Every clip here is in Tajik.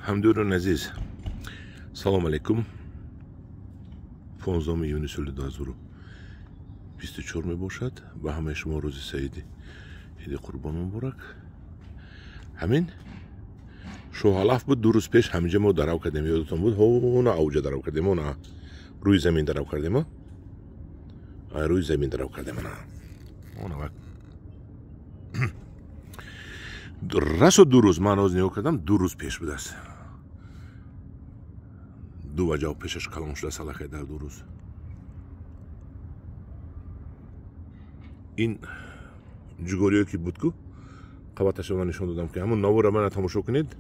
Ҳамдӯрони азиз, салом алейкум. 15 июни соли 2024 мебошад. Ба ҳамаи шумо рӯзи саиди иди Қурбон муборак. Ҳамин шоҳалаф буд, 2 рӯз пеш ҳаминҷа мо дарав кардем, ёдатон буд? Ҳона авҷа дарав кардем, она рӯи замин дарав кардем, рӯи замин дарав кардем, она расо 2 рӯз ман оз нигоҳ кардам, 2 рӯз пеш будааст. 2 ваҷав пешаш калон шудааст аллакай дар 2 рӯз. Ин ҷугориё ки буд ку, қабаташа ман нишон додам, ки ҳамун навора мана тамошо кунед.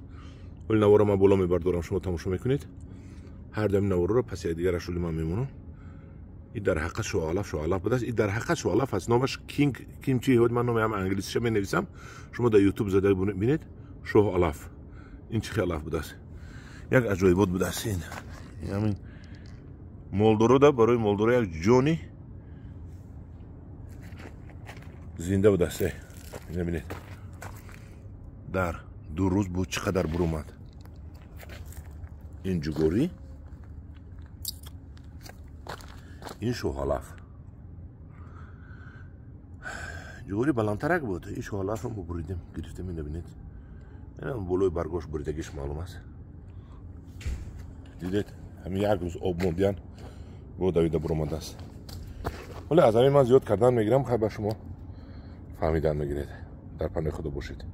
Вале навора ман боло мебардорам, шумо тамошо мекунед. Ҳар дам навораро паси якдигараш рӯли ман мемонам. И дар ҳақиқат шоҳалаф, шоҳалаф будааст. И дар ҳақиқат шоҳалаф аст. Номаш кинг кимчи, ман номи ҳама англисиша менависам. Шумо дар ютуб зада бинед, шоҳалаф. Ин чӣ хел алаф будааст? Як аҷоибот будааст ин. Ҳамин молдорода, барои молдоро як ҷони зинда будааст. Ина бинед, дар 2 рӯз буд чӣ қадар бурумад. Ин ҷугорӣ, ин шоҳалаф. Ҷугорӣ баландтарак буд, ин шоҳалафро мо буридем, гирифтем. Ина бинед, болои баргош буридагиш маълум аст. Дидед, ҳамин як рӯз об мондиян бо давида буромадааст. Вале аз ҳамин ман зиёд кардан мегирам, хай ба шумо фаҳмидан мегиред. Дар паноҳи Худо бошед.